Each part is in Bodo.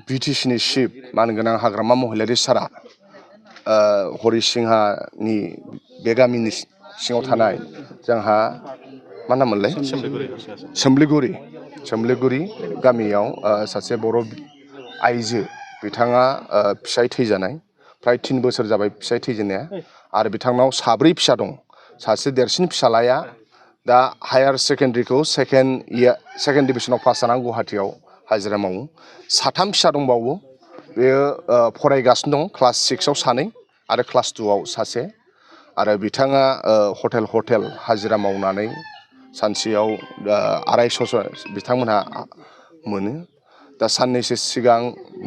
बिटिसिनि चिफ मानगोनां हाग्रामा महिलारि सारा हरिसिंहानि बे गामिनि सिङाव थानाय जोंहा मा नाममोनलाय सोमलिगुरि गामियाव सासे बर' आइजो बिथाङा फिसाय थैजानाय फ्राय 3 बोसोर जाबाय फिसाय थैजेननाया आरो बिथांनाव 4 फिसा दं। सासे देरसिन फिसालाया दा हायार सेकेन्डारिखौ सेकेन्ड डिभिजनाव पास जानानै गुवाहाटीयाव हाजिरा मावो। 3 फिसा दंबावो बेयो फरायगासिनो दं क्लास 6 आव 2 आरो क्लास 2 आव सासे आरो बिथाङा हटेल हाजिरा मावनानै सानसेयाव 250 बिथांमोनहा मोनो। दा साननैसो सिगां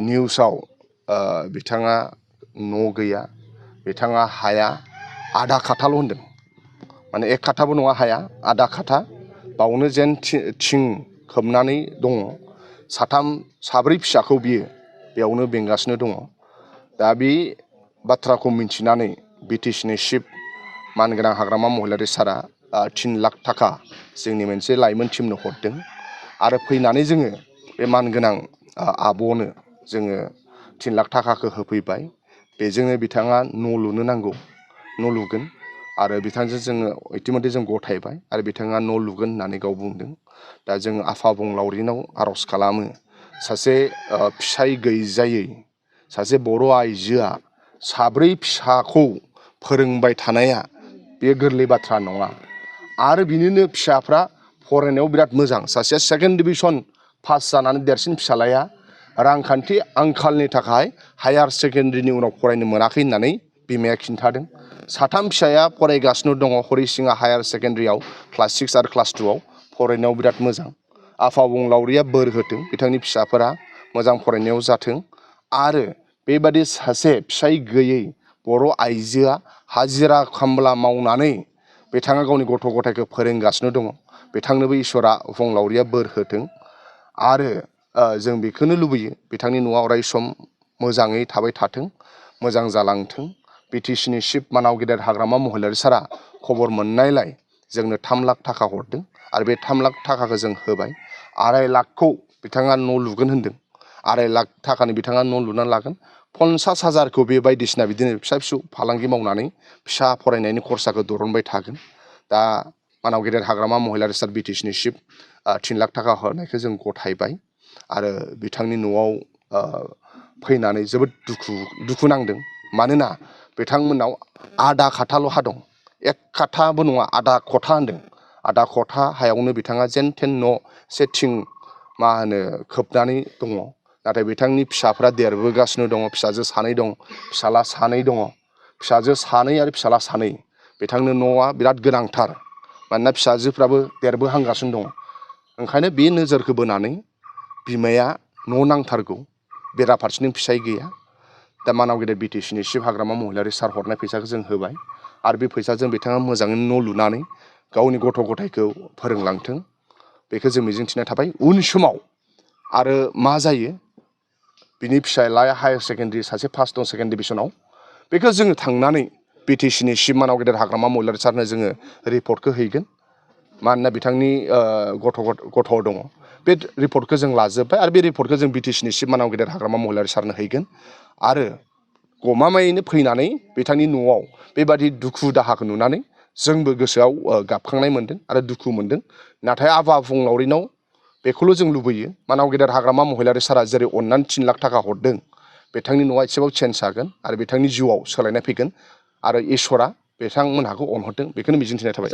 निउसाव बिथाङा न' गैया बिथाङा हाया आधा खाथाल' होनदों माने 1 खाथाबो नङा हाया आधा खाथा बावनो जेन थिं खोबनानै दङ। 4 फिसाखौ बियो बेयावनो बेंगासिनो दङ। दा बे बाथ्राखौ मिन्थिनानै बिटिसिनि चिफ मानगोनां हाग्रामा महिलारि सारा 3 लाख थाखा जोंनि मोनसे लाइमोन टिमनो हरदों आरो फैनानै जोङो बे मानगोनां आब'नो जोङो 3 लाख थाखाखौ होफैबाय। बेजोंनो बिथाङा न' लुनो नांगौ न' लुगोन आरो बिथांजों जोङो इतिमধ্যे जों गथायबाय आरो बिथाङा न' लुगोन होननानै गाव बुंदों। दा जोङो आफा अबंलावरिनाव आर'ज खालामो सासे फिसाय गैजायै सासे बर' आइजोआ 4 फिसाखौ फोरोंबाय थानाया बे गोरलै बाथ्रा नङा आरो बिनिनो फिसाफ्रा फरायनायाव बिराद मोजां। सासेया सेकेन्ड डिभिजन पास जानानै देरसिन फिसालाया रांखान्थि आंखालनि थाखाय हायार सेकेन्डारिनि उनाव फरायनो मोनाखै होननानै बिमाया खिन्थादों। 3 फिसाया फरायगासिनो दङ हरिसिंहा हायार सेकेन्डारियाव क्लास 6 आरो क्लास 2 आव फरायनायाव बिराद मोजां। आफा अबंलावरिया बोर होथों बिथांनि फिसाफोरा मोजां फरायनायाव जाथों आरो बेबादि सासे फिसाय गैयै बर' आइजोआ हाजिरा खामला मावनानै बिथाङा गावनि गथ' गथायखौ फोरोंगासिनो दङ। बिथांनोबो इसोरा अबंलावरिया बोर होथों आरो जों बेखौनो लुबैयो बिथांनि न'आ अराय सम मोजाङै थाबाय थाथों मोजां जालांथों। बिटिसिनि चिफ मानाव गेदेर हाग्रामा महिलारि सारा खबर मोननायलाय जोंनो 3 लाख थाखा हरदों आरो बे 3 लाख थाखाखौ जों होबाय। 2.5 लाखखौ बिथाङा न' लुगोन होनदों। 2.5 लाख थाखानि बिथाङा न' लुनानै लागोन। 50,000खौ बे बायदिसिना बिदिनो फिसा फालांगि मावनानै फिसा फरायनायनि खरसाखौ दरनबाय थागोन। दा मानाव गेदेर हाग्रामा महिलारि सार बिटिसिनि चिफ 3 लाख थाखा हरनायखौ जों गथायबाय आरो बिथांनि न'आव फैनानै जोबोद दुखु नांदों। मानोना बिथांमोनाव आधा खाथाल' हा दं 1 खाथाबो नङा आधा खथा होनदों। आधा खथा हायावनो बिथाङा जेन थेन न' सेथिं मा होनो खोबनानै दङ। नाथाय बिथांनि फिसाफ्रा देरबोगासिनो दङ। फिसाजो 2 दं फिसाला 2 दङ। फिसाजो 2 आरो फिसाला 2 बिथांनो न'आ बिराद गोनांथार मानोना फिसाजोफ्राबो देरबोहांगासिनो दङ। ओंखायनो बे नोजोरखौ बोनानै बिमाया न' नांथारगौ बेराफारसेनि फिसाय गैया। दा मानाव गेदेर बिटिसिनि चिफ हाग्रामा महिलारि सार हरनाय फैसाखौ जों होबाय आरो बे फैसाजों बिथाङा मोजाङै न' लुनानै गावनि गथ' गथायखौ फोरोंलांथों बेखौ जों मिजिंथिनाय थाबाय। उन समाव आरो मा जायो बिनि फिसालाया हायार सेकेन्डारि सासे पास दं सेकेन्ड डिभिजनाव बेखौ जोङो थांनानै बिटिसिनि चिफ मानाव गेदेर हाग्रामा महिलारि सारनो जोङो रिपर्टखौ हैगोन। मानोना बिथांनि गथ' दङ बे रिपर्टखौ जों लाजोब्बाय आरो बे रिपर्टखौ जों बिटिसिनि चिफ मानाव गेदेर हाग्रामा महिलारि सारनो हैगोन आरो गमामायैनो फैनानै बिथांनि न'आव बेबादि दुखु दाहाखौ नुनानै जोंबो गोसोआव गाबखांनाय मोन्दों आरो दुखु मोन्दों। नाथाय आफा अबंलावरिनाव बेखौल' जों लुबैयो मानाव गेदेर हाग्रामा महिलारि सारा जेरै अननानै 3 लाख थाखा हरदों बिथांनि न'आ एसेबाबो चेन्ज जागोन आरो बिथांनि जिउआव सोलायनाय फैगोन आरो इसोरा बिथांमोनहाखौ अनहरदों बेखौनो मिजिंथिनाय थाबाय।